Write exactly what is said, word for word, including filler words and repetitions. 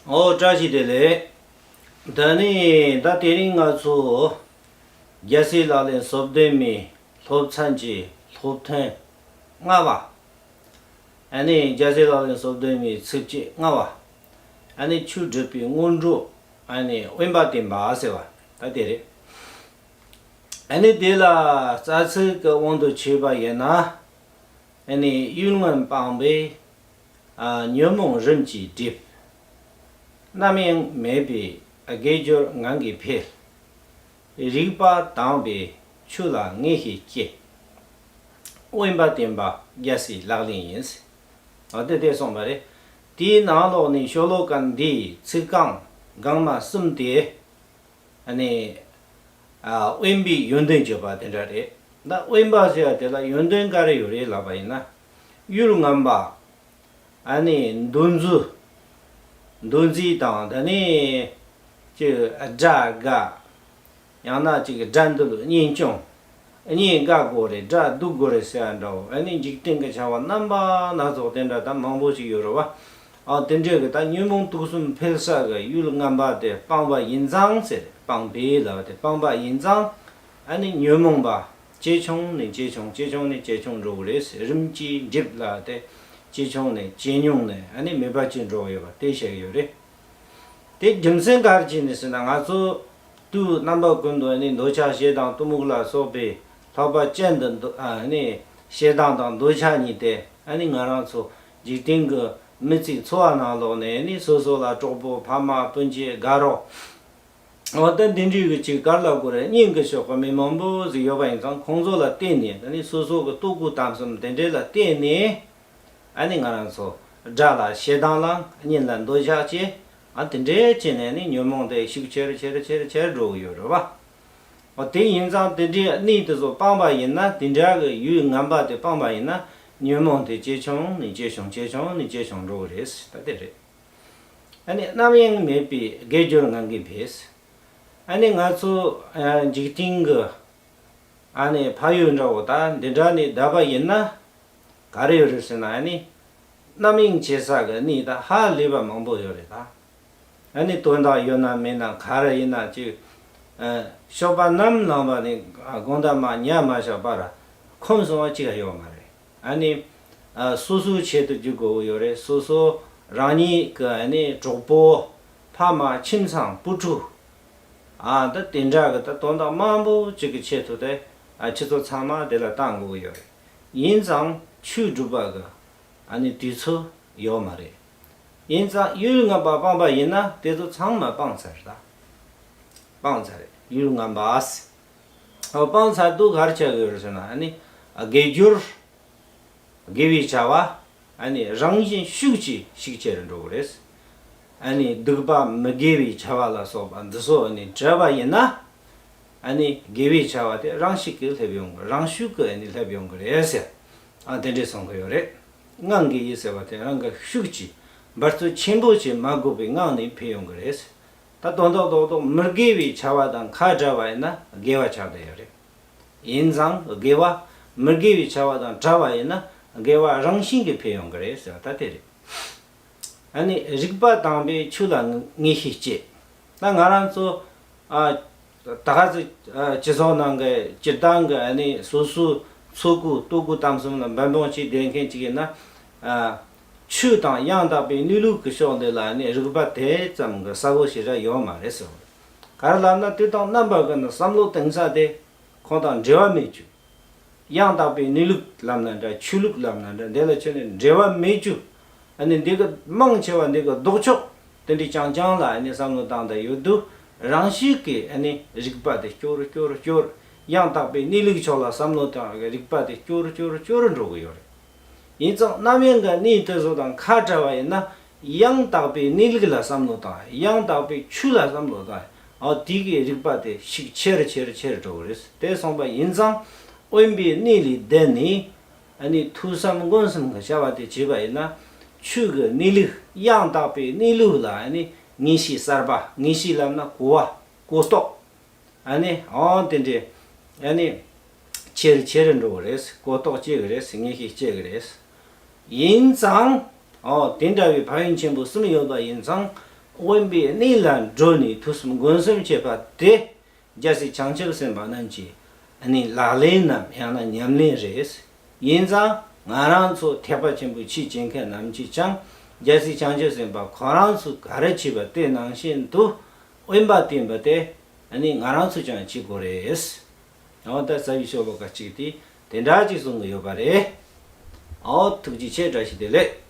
ཨོ་བཀྲ་ཤིས་བདེ་ལེགས། ད་ནི་ད་དེ་རིང་ང་ཚོ་རྒྱལ་སྲས་ལག་ལེན་སོ་བདུན་མའི་སློབ་ཚན་གྱི་སློབ་ཐུན་ལྔ་པ། ཨ་ནི་རྒྱལ་སྲས་ལག་ལེན་སོ་བདུན་མའི་ཚིགས་བཅད་ལྔ་པ། ཨ་ནི་ཆོས་སྒྲུབ་པའི་སྔོན་འགྲོ། ཨ་ནི་དབེན་པ་བསྟེན་པ་ཟེར་བ་ད་དེ་རེད། ཨ་ནི་དེ་ལ་རྩ་ཚིག་གི་དབང་དུ་བྱས་པ་ཡིན་ན། ཨ་ནི་ཡུལ་ངན་སྤངས་པས། ཨ། ཉོན་མོངས་རིམ་གྱིས་འགྲིབ། རྣམ་གཡེང་མེད་པས་དགེ་སྦྱོར་ངང་གིས་འཕེལ། རིག་པ་དྭངས་པས་ཆོས་ལ་ངེས་ཤེས་སྐྱེ། དབེན་པ་བསྟེན་པ་རྒྱལ་སྲས་ལག་ལེན་ཡིན། ཨ། དེ་དེ་གསུངས་པ་རེད། དེའི་ནང་ལོགས་ནས་ཤོ་ལོ་ཀ་འདིའི་ཚིག་རྐང་སྒང་མ་གསུམ་དེ། ཨ་ནི། ཨ། དབེན་པའི་ཡོན་ཏན་བརྗོད་པ་དེ་འདྲ་རེད། ད་དབེན་པ་ཟེར་བ་དེ་ལ་ཡོན་ཏན་ག་རེ་ཡོད་རེད་ལབ་པ་ཡིན་ན། ཡུལ་ངན་པ། ཨ་ནི་འདུ་འཛི། འདུ་འཛི་དང་ད་ནི། ཅིག་དགྲ་དགའ། ཡང་ན་ཅིག་དགྲ་འདུལ་གཉེན་སྐྱོང་། གཉེན་དགའ་དགོས་རེད། དགྲ་སྡུག་དགོས་རེད་ཟེར་བ་འདྲ་བོ། ཨ་ནི་འཇིག་རྟེན་གྱི་བྱ་བ་རྣམ་པ་སྣ་ཚོགས་དེ་འདྲ་ད་མང་པོ་ཞིག་ཡོད་རེད་བ། ཨ། དེ་འདྲའི་གི་ད་ཉོན་མོངས་དུག་གསུམ་འཕེལ་ས་གི་ཡུལ་ངན་པ་དེ་སྤངས་པ་ཡིན་ཙང་ཟེར། སྤངས་པས་ལབ་དེ་སྤངས་པ་ཡིན་ཙང་། ཨ་ནི་ཉོན་མོངས་པ་ཇེ་ཆུང་ནས་ཇེ་ཆུང་། ཇེ་ཆུང་ནས་ཇེ་ཆུང་འགྲོ་གི་རེད་ཟེར། རིམ་གྱིས་འགྲིབ་ལབ་དེ་ཇེ་ཆུང་ནས་ཇེ་ཉུང་ནས་ཨ་ནི་མེད་པ་ཅིག་འགྲོ་གི་ཡོད་པ་དེ་བཤད་ཀྱི་ཡོད་རེད། དེ་རྒྱུ་མཚན་ག་རེ་བྱས་ནས་ཟེར་ན། ང་ཚོ་དུས་རྣམ་པ་ཀུན་ཏུ་ནི་འདོད་ཆགས་ཞེ་སྡང་གཏི་མུག་ལ་སོགས་པའི་ལྷག་པ་ཅན་དུ་འདུ། ཨ་ནི་ཞེ་སྡང་དང་འདོད་ཆགས་གཉིས་ཏེ། ཨ་ནི་ང་རང་ཚོ་འཇིག་རྟེན་གྱི་མི་ཚེའི་འཚོ་བ་ནང་ལོགས་ནས་ནི་སོ་སོ་ལ་གྲོགས་པོ་ཕ་མ་སྤུན་མཆེད་དགའ་རོགས། འོ་ད་འདི་འདྲའི་གི་ཅིག་ག་རེ་ལབ་དགོས་རེད། གཉེན་གྱི་ཕྱོགས་ཀྱི་མི་མང་པོ་ཟིག་ཡོད་པ་ཡིན་ཙང་། ཁོང་ཚོ་ལ་བརྟེན་ནས། ཨ་ནི་སོ་སོ་གི་ལྟོ་གོས་གཏམ་གསུམ་དེ་འདྲའི་ལ་བརྟེན་ནས། ཨ་ནི་ང་རང་ཚོ་དགྲ་ལ་ཞེ་སྡང་ལངས། གཉེན་ལ་འདོད་ཆགས་སྐྱེ། ཨ། དེ་འདྲའི་བྱས་ནས་ནི་ཉོན་མོངས་དེ་ཤུགས་ཆེ་རུ་ཆེ་རུ་ཆེ་རུ་ཆེ་རུ་འགྲོ་གི་ཡོད་རེད་བ། འོ་དེ་ཡིན་ཙང་དེ་འདྲའི་གནས་དེ་ཚོ་སྤངས་པ་ཡིན་ན། དེ་འདྲ་གི་ཡུལ་ངན་པ་དེ་སྤངས་པ་ཡིན་ན། ཉོན་མོངས་དེ་ཇེ་ཆུང་ནས་ཇེ་ཆུང་། ཇེ་ཆུང་ནས་ཇེ་ཆུང་འགྲོ་གི་རེད། ད་དེ་རེད། ཨ་ནི་རྣམ་གཡེང་མེད་པས་དགེ་སྦྱོར་ངང་གིས་འཕེལ། ཨ་ནི་ང་ཚོ། ཨ། འཇིག་རྟེན་གྱི། ཨ་ནི་ཕ་ཡུལ་འདྲ་བོ་ད་འདི་འདྲ་ནས་བསྡད་པ་ཡིན་ན། ག་རེ་ཡོད་རེད་ཟེར་ན། ཨ་ནི་རྣམ་གཡེང་བྱེད་ས་གི་གནས་ད་ཧ་ལས་པ་མང་པོ་ཡོད་རེད་ད། ཨ་ནི་དོན་དག་ཡོད་ན་མེད་ན་ག་རེ་ཡིན་ན་ཅིག། ཨ། ཞོགས་པ་ནམ་ལངས་པ་ནས་དགོང་དག་མར་ཉལ་མ་བཞག་བར་འཁོམས་སོང་བ་ཅིག་ཡོད་མ་རེད། ཨ་ནི། ཨ། སོ་སོའི་ཆེད་དུ་རྒྱུག་དགོས་ཀྱི་ཡོད་རེད། སོ་སོ་རང་ཉིད་ཀྱི་ཨ་ནི་གྲོགས་པོ། ཕ་མ། ཁྱིམ་ཚང་། བུ་ཕྲུག། ཨ། ད་དེ་འདྲ་གི་ད་དོན་དག་མང་པོ་ཅིག་གི་ཆེད་དུ་དེ། ཨ། ཁྱེད་ཚོ་ཚང་མ་དེ་ལ་བཏང་དགོས་ཀྱི་ཡོད་རེད། ཡིན་ཙང་ཆོས་སྒྲུབ་པ་གི་ཨ་ནི་དུས་ཚོད་ཡོད་མ་རེད། ཡིན་ཙང་ཡུལ་ངན་པ་སྤངས་པ་ཡིན་ན་དེ་ཚོ་ཚང་མ་སྤངས་ཚར་ད། སྤངས་ཚར་རེད། ཡུལ་ངན་པ། ཨ། སྤངས་ཚར་དུས་ག་རེ་བྱ་དགོས་རེད་ཟེར་ན། ཨ་ནི་དགེ་སྦྱོར། དགེ་བའི་བྱ་བ། ཨ་ནི་རང་བཞིན་ཤུགས་ཀྱིས་ཤུགས་ཆེ་རུ་འགྲོ་གི་རེད། ཨ་ནི་སྡིག་པ་མི་དགེ་བའི་བྱ་བ་ལ་སོགས་པ་འདི་ཚོ་ཨ་ནི་བྲལ་བ་ཡིན་ན། ཨ་ནི་དགེ་བའི་བྱ་བ་དེ་རང་ཤུགས་ཀྱིས་སླེབས་ཡོང་གི། རང་ཤུགས་ཀྱིས་ཨ་ནི་སླེབས་ཡོང་གི་རེད་ཟེར། ཨ། དེ་འདྲས་གསུང་གི་ཡོད་རེད། ངང་གིས་ཟེར་བ་དེ་རང་གི་ཤུགས་ཀྱིས་འབད་རྩོལ་ཆེན་པོ་བྱེད་མ་དགོས་པའི་ངང་ནས་འཕེལ་ཡོང་གི་རེད། ད་དོན་དག་རྡོག་རྡོག་མི་དགེ་བའི་བྱ་བ་དང་ཁ་བྲལ་བ་ཡིན་ན་དགེ་བ་ཆགས་བསྡད་ཡོད་རེད། ཡིན་ཙང་དགེ་བ། མི་དགེ་བའི་བྱ་བ་དང་བྲལ་བ་ཡིན་ན་དགེ་བ་རང་བཞིན་གྱིས་འཕེལ་ཡོང་གི་རེད་ཟེར་བ་ད་དེ་རེད། ཨ་ནི་རིག་པ་དྭངས་པས་ཆོས་ལ་ངེས་ཤེས་སྐྱེ། ད་ང་རང་ཚོ། ཨ། ད་ག་ཚོད། ཨ། སྤྱི་ཚོགས་ནང་གི་སྤྱིར་བཏང་གི་ཨ་ནི་སོ་སོའི་འཚོ་གོས་ལྟོ་གོས་གཏམ་གསུམ་ལ་འབད་འབུངས་བྱས་བསྡད་མཁན་ཅིག་ཡིན་ན། ཨ། ཆོས་དང་ཡང་དག་པའི་གནས་ལུགས་ཀྱི་ཕྱོགས་འདི་ལ་ཨ་ནི་རིག་པ་དེ་ཙམ་གྱི་ཟབ་པོ་ཞེ་དྲག་ཡོད་མ་རེད་ཟེར། ག་རེ་ལབ་ན་དུས་དང་རྣམ་པ་ཀུན་ནས་བསམ་བློ་གཏིང་ཟབ་དེ་ཁོང་དང་འབྲེལ་བ་མེད་རྒྱུ། ཡང་དག་པའི་གནས་ལུགས་ལབ་ན་འདྲ། ཆོས་ལུགས་ལབ་ན་འདྲ། འདི་ལ་ཁྱོན་ནས་འབྲེལ་བ་མེད་རྒྱུ། ཨ་ནི་འདི་གི་མང་ཆེ་བ་འདི་གི་ལྡོག་ཕྱོགས་དེ་འདྲའི་རྐྱང་རྐྱང་ལ་ཨ་ནི་བསམ་བློ་བཏང་བསྡད་ཡོད་དུས། རང་བཞིན་གྱིས་ཨ་ནི་རིག་པ་དེ་སྐྱོ་རུ་སྐྱོ་རུ་སྐྱོ་རུ། ཡང་དག་པའི་གནས་ལུགས་ཕྱོགས་ལ་བསམ་བློ་བཏང་བའི་རིག་པ་དེ་སྐྱོ་རུ་སྐྱོ་རུ་སྐྱོ་རུ་འགྲོ་གི་ཡོད་རེད། ཡིན་ཙང་རྣམ་གཡེང་གི་གནས་དེ་ཚོ་དང་ཁ་བྲལ་བ་ཡིན་ན། ཡང་དག་པའི་གནས་ལུགས་ལ་བསམ་བློ་བཏང་། ཡང་དག་པའི་ཆོས་ལ་བསམ་བློ་བཏང་། ཨ། དེ་གི་རིག་པ་དེ་ཤུགས་ཆེ་རུ་ཆེ་རུ་ཆེ་རུ་འགྲོ་གི་རེད། དེ་སོང་པ་ཡིན་ཙང་དབེན་པའི་གནས་ལས་འདས་ནས། ཨ་ནི་ཐོས་བསམ་སྒོམ་གསུམ་གྱི་བྱ་བ་དེ་བྱས་པ་ཡིན་ན། ཆོས་ཀྱི་གནས་ལུགས། ཡང་དག་པའི་གནས་ལུགས་ལ་ཨ་ནི་ངེས་ཤེས་གསར་པ། ངེས་ཤེས་ལབ་ན་གོ་བ། གོ་རྟོགས། ཨ་ནི་ཨང་དེ་འདྲས། ཨ་ནི་ཆེ་རུ་ཆེ་རུ་འགྲོ་གི་རེད། གོ་རྟོགས་སྐྱེ་གི་རེད། ངེས་ཤེས་སྐྱེ་གི་རེད། ཡིན་ཙང་། ཨོ། དེ་འདྲ་བའི་ཕན་ཡོན་ཆེན་པོ་གསུམ་ཡོད་པ་ཡིན་ཙང་། དབེན་པའི་གནས་ལ་འགྲོ་ནས་ཐོས་བསམ་སྒོམ་གསུམ་བྱེད་པ་དེ། རྒྱལ་སྲས་བྱང་ཆུབ་སེམས་དཔའ་རྣམས་ཀྱི་ཨ་ནི་ལག་ལེན་ནམ་ཡང་ན་ཉམས་ལེན་རེད། ཡིན་ཙང་ང་རང་ཚོ་ཐེག་པ་ཆེན་པོའི་ཆོས་བྱེད་མཁན་རྣམས་ཀྱིས་ཀྱང་རྒྱལ་སྲས་བྱང་ཆུབ་སེམས་དཔའ་ཁོ་རང་ཚོས་ག་རེ་བྱས་པ་དེ་ནང་བཞིན་དུ་དབེན་པ་བསྟེན་པ་དེ་ཨ་ནི་ང་རང་ཚོས་ཀྱང་བྱེད་དགོས་རེད། འོ་ད་རྩ་བའི་ཤོ་ལོ་ཀ་གཅིག་དེ་དེ་འདྲ་ཅིག་གསུང་གི་ཡོད་པ་རེད། འོ་ཐུགས་རྗེ་ཆེ། བཀྲ་ཤིས་བདེ་ལེགས།